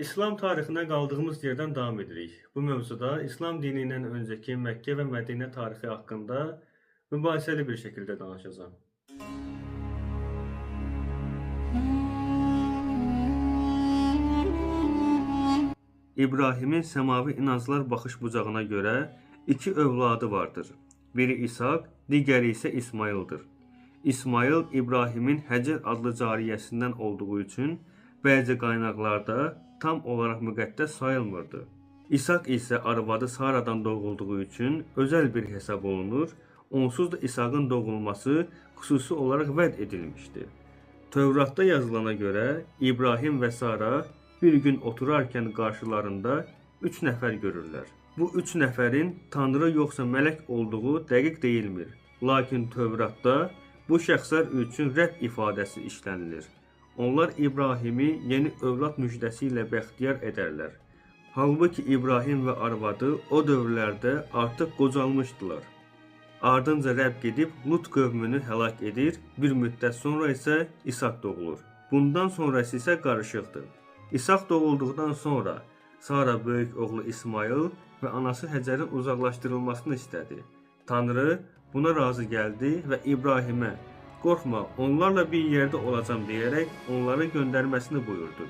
İslam tarixinə qaldığımız yerdən davam edirik. Bu mövzuda İslam dini ilə öncəki Məkkə və Mədinə tarixi haqqında mübahisəli bir şəkildə danışacağam. İbrahimin səmavi inanclar baxış bucağına görə iki övladı vardır. Biri İshaq, digəri isə İsmayıldır. İsmayıl İbrahimin Həcər adlı cariyəsindən olduğu üçün bəzi qaynaqlarda tam olaraq müqəddəs sayılmırdı. İshaq isə arvadı Saradan doğulduğu üçün özəl bir hesab olunur. Onsuz da İshaqın doğulması xüsusi olaraq vəd edilmişdi. Tövratda yazılana görə İbrahim və Sara bir gün oturarkən qarşılarında 3 nəfər görürlər. Bu 3 nəfərin Tanrı yoxsa mələk olduğu dəqiq deyilmir. Lakin Tövratda bu şəxslər üçün Rəbb ifadəsi işlənilir. Onlar İbrahimi yeni övlad müjdəsi ilə bəxtiyar edərlər. Halbuki İbrahim və arvadı o dövrlərdə artıq qocalmışdılar. Ardınca Rəbb gedib Lut qövmünü həlak edir, bir müddət sonra isə İshaq doğulur. Bundan sonrası isə qarışıqdır. İshaq doğulduqdan sonra Sara böyük oğlu İsmayıl və anası Həcərin uzaqlaşdırılmasını istədi. Tanrı buna razı gəldi və İbrahimə "Qorxma, onlarla bir yerdə olacam" deyərək onları göndərməsini buyurdu.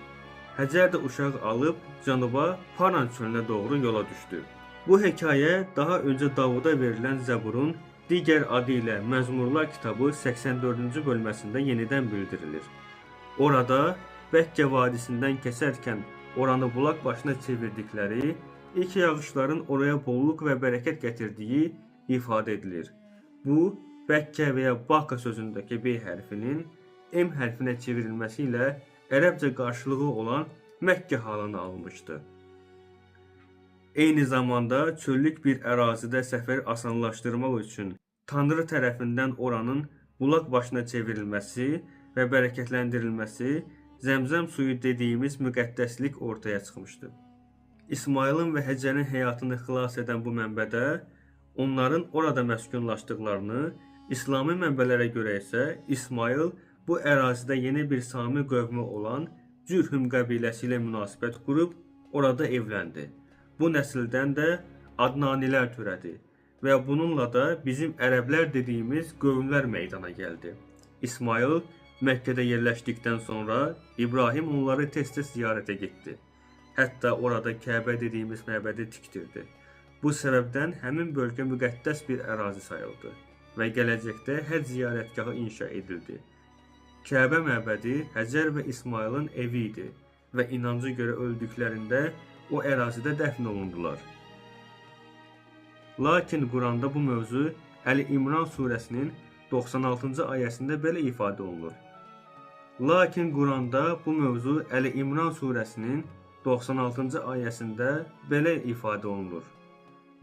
Həcər də uşağı alıb cənuba Paran çölünə doğru yola düşdü. Bu hekayə daha öncə Davuda verilən Zəburun digər adı ilə Məzmurlar kitabı 84-cü bölməsində yenidən bildirilir. Orada Bəkkə vadisindən keçərkən oranı bulaq başına çevirdikləri, ilk yağışların oraya bolluq və bərəkət gətirdiyi ifadə edilir. Bu, Bəkkə və ya Baka sözündəki B hərfinin M hərfinə çevrilməsi ilə ərəbcə qarşılığı olan Məkkə halını almışdı. Eyni zamanda çöllük bir ərazidə səfəri asanlaşdırmaq üçün Tanrı tərəfindən oranın bulaq başına çevrilməsi və bərəkətləndirilməsi Zəmzəm suyu dediyimiz müqəddəslik ortaya çıxmışdı. İsmayılın və Həcərin həyatını xilas edən bu mənbədə onların orada məskunlaşdıqlarını, İslami mənbələrə görə isə İsmayıl bu ərazidə yeni bir Sami qövmü olan Cürhüm qəbiləsi ilə münasibət qurub orada evləndi. Bu nəsildən də Adnanilər törədi və bununla da bizim ərəblər dediyimiz qövmlər meydana gəldi. İsmayıl Məkkədə yerləşdikdən sonra İbrahim onları tez-tez ziyarətə getdi. Hətta orada Kəbə dediyimiz məbədi tikdirdi. Bu səbəbdən həmin bölgə müqəddəs bir ərazi sayıldı və gələcəkdə həcc ziyarətgahı inşa edildi. Kəbə məbədi Həcər və İsmayılın evi idi və inancı görə öldüklərində o ərazidə dəfn olundular. Lakin Quranda bu mövzu Əli İmran surəsinin 96-cı ayəsində belə ifadə olunur. Lakin Quranda bu mövzu Əli İmran surəsinin 96-cı ayəsində belə ifadə olunur.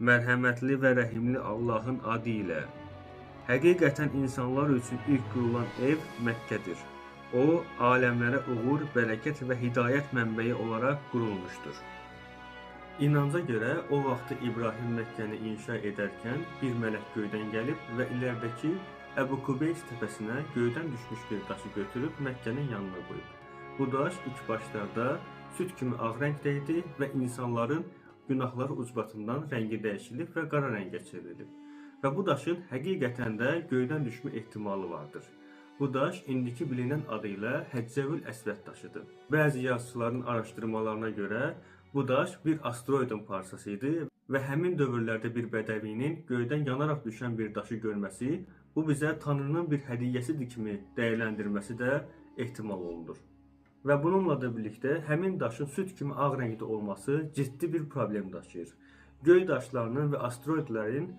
Mərhəmətli və rəhimli Allahın adı ilə. Həqiqətən insanlar üçün ilk qurulan ev Məkkədir. O, aləmlərə uğur, bərəkət və hidayət mənbəyi olaraq qurulmuşdur. İnanca görə o vaxtı İbrahim Məkkəni inşa edərkən bir mələk göydən gəlib və iləridəki Əbu Qubeys təpəsinə göydən düşmüş bir daşı götürüb Məkkənin yanına qoyub. Bu daş ilk başlarda süd kimi ağ rəngdə idi və insanların günahları ucbatından rəngi dəyişilib və qara rəngə çevrilib. Və bu daşın həqiqətən də göydən düşmə ehtimalı vardır. Bu daş indiki bilinən adı ilə Həccəvül Əsvəd daşıdır. Bəzi yazıçıların araşdırmalarına görə bu daş bir asteroidin parçası idi və həmin dövrlərdə bir bədəvinin göydən yanaraq düşən bir daşı görməsi, bu bizə Tanrının bir hədiyyəsidir kimi dəyərləndirməsi də ehtimal olunur. Və bununla da birlikdə həmin daşın süd kimi ağ rəngdə olması ciddi bir problem daşıyır. Göy daşlarının və asteroidlərin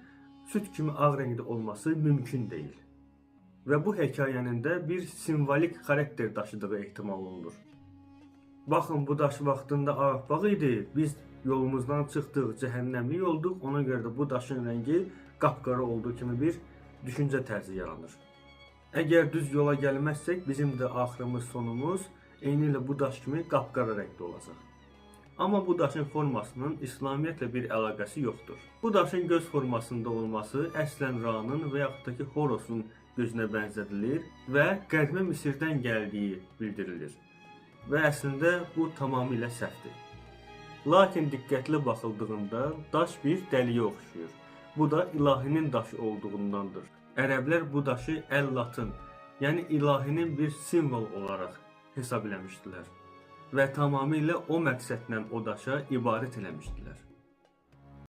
süd kimi ağ rəngdə olması mümkün deyil. Və bu hekayənin də bir simvolik xarakter daşıdığı ehtimal olunur. Baxın, bu daş vaxtında ağappaq idi, biz yolumuzdan çıxdıq, cəhənnəmlik olduq, ona görə də bu daşın rəngi qapqara olduğu kimi bir düşüncə tərzi yaranır. Əgər düz yola gəlməzsək, bizim də axırımız, sonumuz eyni ilə bu daş kimi qapqara rəngdə olacaq. Amma bu daşın formasının İslamiyyətlə bir əlaqəsi yoxdur. Bu daşın göz formasında olması əslən Ranın və yaxud da ki Horosun gözünə bənzədilir və qədimi Misirdən gəldiyi bildirilir. Və əslində bu tamamilə səhvdir. Lakin diqqətli baxıldığında daş bir dəliyə oxşayır. Bu da ilahinin daşı olduğundandır. Ərəblər bu daşı Əl-Latın, yəni ilahinin bir simvol olaraq hesab eləmişdilər və tamamilə o məqsədlə o daşa ibadət eləmişdilər.